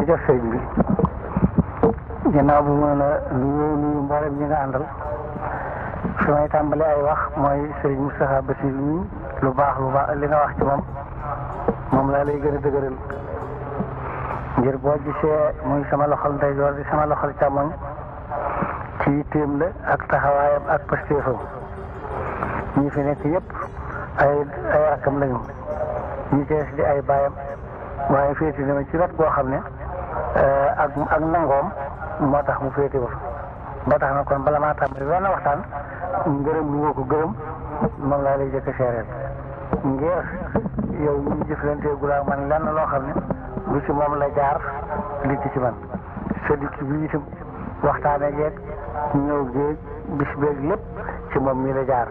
jërëjëf sëriñ bi ginnaaw bu ma la nuyu mboolem ñi nga àndal fi may tàmbali ay wax mooy sëriñ Moustapha Bassirou mi lu baax li nga wax ci moom laa lay gën a dëgëral ngir boo gisee muy sama loxol ndeyjoor di sama loxol càmmoñ ci yitteem la ak taxawaayam ak pastéefam ñi fi nekk yëpp ay rakkam lañu ñi tees di ay baayam waaye féeti na ma ci wet boo xam ne ak nangoom moo tax mu féete ba tax na kon bala maa tàmbali wenn waxtaan ngërëm lu nga ko gërëm moom laa lay jëkk seereel ngir yow ñu jëflanteegul ak man lenn loo xam ne lu ci moom la jaar li ci man sa dikk bi itam waxtaane geeg ñëw géej bis beeg lépp ci moom mi la jaar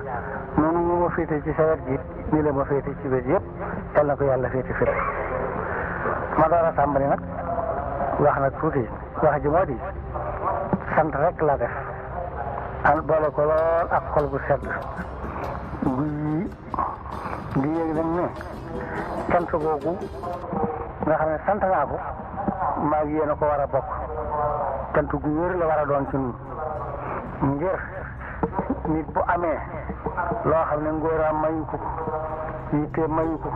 noonu mu ma féete ci sa wet gi nii la ma féete ci wet yëpp yal na ko yàlla féete fépp ma door a tàmbali nag wax nag tuuti wax ji moo di sant rek la def an boole ko lool ak xol bu sedd di yéeg nag ne sant googu nga xam ne sant naa ko maa ngi yéen a ko war a bokk sant gu wér la war a doon ci ñun ngir nit bu amee loo xam ne ngóoraam mayu ko yitte mayu ko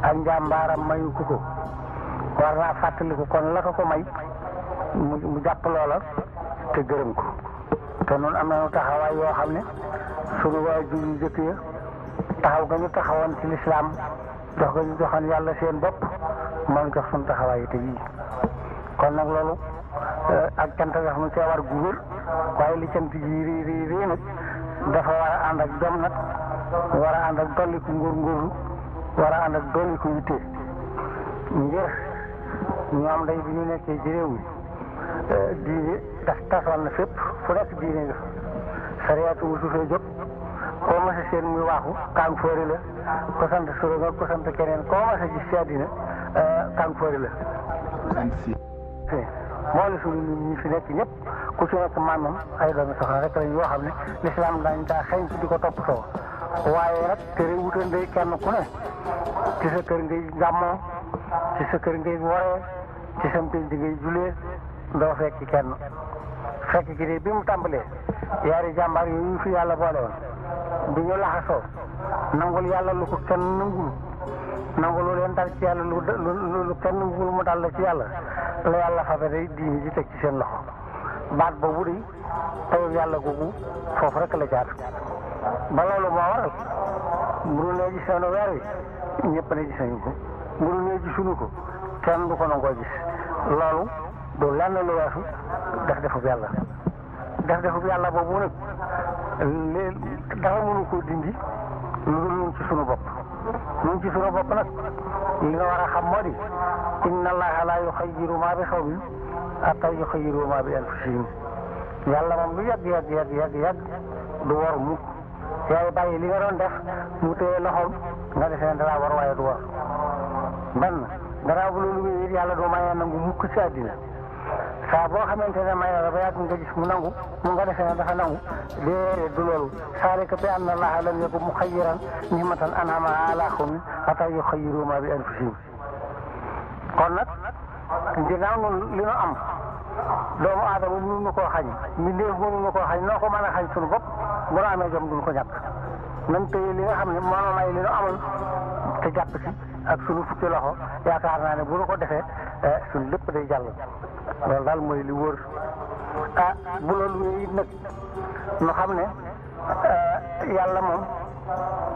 ak njàmbaaram mayu ko war naa fàttaliku kon la ko may mu jàpp loola te gërëm ko te noonu am nañu taxawaay yoo xam ne sunu waajur yu jëkk ya taxaw ga ñu taxawoon ci lislaam jox ga ñu joxoon yàlla seen bopp moom jox sunu taxawaay te yii kon nag loolu ak cant nga xam ne cee war gu wér waaye li cant ji rii nag dafa war a ànd ak jom nag war a ànd ak dolliku ngóorgóorlu war a ànd ak dolliku yitte ngir ñoom day bi ñu nekkee ci réew mi diine tasoon na fépp fu nekk diine nga sariyaatu musu fee jóg koo mas a seen muy waaxu kàng foori la ko sant suro nga ko sant keneen koo mas a gis ci àddina kàng foori la moo la sunu ñi fi nekk ñëpp ku ci nekk maamam ay doomi soxna rek lañ yoo xam ne lislaam dañ daa xeeñ di ko toppatoo waaye nag tere wutal day kenn ku ne ci sa kër ngay gàmmoo ci sa kër ngay woree ci sa mpénc ngay julee doo fekk kenn fekk ki de bi mu tàmbalee yaari jàmbaar yooyu fi yàlla boole woon bi ñu laxasoo nangul yàlla lu ko kenn nangul lu leen dal ci yàlla lu kenn nangul mu dal la ci yàlla la yàlla fabe day diini ji teg ci seen loxo baat boobu de tawul yàlla googu foofu rek la jaar ba loolu moo waral mburu nee gis nañu weer wi ñëpp ne gis nañu ko mburu nee gisuñu ko kenn du ko nangoo gis loolu du lenn lu weesu def defub yàlla boobu nag dafa mënu ko dindi lu dul ñun ci sunu bopp nag li nga war a xam moo di inna allaha la yuxayyiru ma bi xawmin hatta yuxayyiru ma bi anfusihim yàlla moom lu yàgg du war mukk yaay bàyyi li nga doon def mu téye loxoom nga defee dara war waaye du war benn gannaaw bu loolu wéy yàlla doo mayee nangu mukk ci àddina saa boo xamante ne may la ba yàgg nga gis mu nangu mu nga defee ne dafa nangu déedéet du loolu saalika bi anna allaha lam yakun muxayyiran nihmatan an'amaha ala qawmin hatta yuxayyiru ma bi anfusihim kon nag ginnaaw nun li nu am doomu aadama mënuñu koo xañ mbindeef mënuñu koo xañ noo ko mën a xañ suñu bopp bu nu amee jom duñu ko ñàkk nañ téye li nga xam ne moo may li nu amoon te jàpp ci ak suñu fukki loxo yaakaar naa ne bu nu ko defee suñu lépp day jàll loolu daal mooy li wóor bu loolu it nag nu xam ne yàlla moom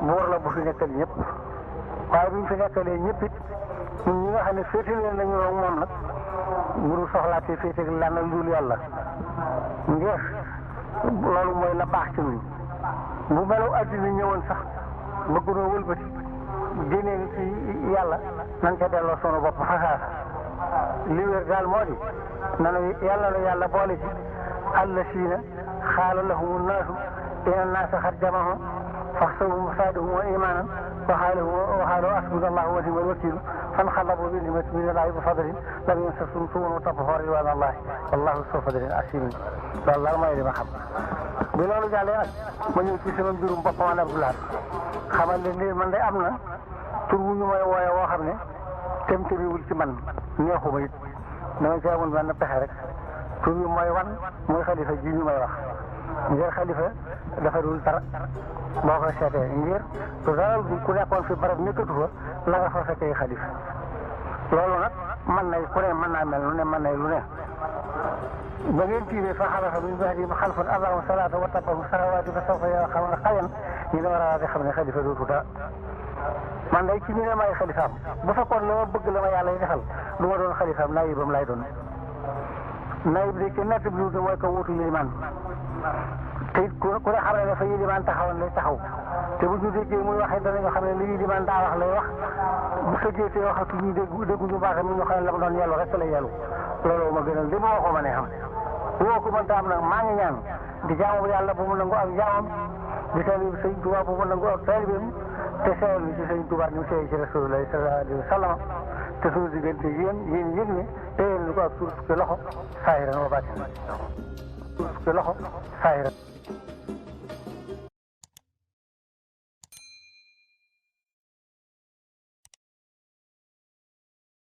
buur la bu fi nekkal ñëpp waaye bu ñu fi nekkalee ñëpp it ñun ñi nga xam ne féetale nañu moom nag mënu soxlaatee féete lan ak dul yàlla ngir loolu mooy la baax ci ñun bu melaw addina ñëwoon sax bëgg noo wëlbati génnee ci yàlla nañ ca delloo sunu bopp xasaasa li wér daal moo di nanu yàlla boole ci allasiina xaala lahumu naasu inna naasa xad jamahu faxsawhum fasaadahum wa imaanan wa xaalu asbunallahu wa ni'mal wakiilu fanqalabu bi ni'matin minallahi wa fadlin lam yamsashum suu'un wattabaxu ridwaanallahi wallaahu zu fadlin aziim loolu daal mooy li ma xam. bi loolu jàllee nag ma ñëw ci sama mbirum bopp man Abdoulaye xamal ne man de am na tur wu ñu may wooye woo xam ne temtariwul ci man neexuma it dama ci amul benn pexe rek tur bi mooy wan mooy xalifa ji ñu may wax ngir xalifa dafa dul dara boo ko seetee ngir su dara ku nekkoon fi barab nekkatu fa la nga fa fekkee xalifa loolu nag mën na ku ne mën naa mel lu ne mën na lu ne ba ngeen tiimee fa xalafa min ba'dihim xalfun adaa'u salaata wa taba'u shahawaati fa sawfa yalqawna xayyan ñu ne war a di xam ne xalifa dootu dara man day ci ñu ne may xalifaam bu fekkoon la ma bëgg la ma yàlla yi defal du ma doon xalifaam naayibam lay doon naayib de ci nett bi lu mooy ko wuutu yilimaan te it ku ne xam ne fa yilimaan taxawoon lay taxaw te bu ñu déggee muy waxee danañu xam ne li yilimaan daa wax lay wax bu sëggee te waxatu ñu dégguñu baax mi ñu xam ne la ma doon yellu rek la yellu loolu ma gënal li ma waxoo ma ne xam woo ko mënta am nag maa ngi ñaan di jaamu yàlla bu mu nangu ak jaamam di taalibe Sëñ Tuubaa bu mu nangu ak taalibeem te seeyal bi ci Sëñ Tuubaa ni mu seey ci Rasulullaahi sallallaahu alayhi wa sallam te suñu diggante yéen yëg ne te yéen lu ko ak suuf ci loxo saahiran wa baatinan suuf ci loxo saahiran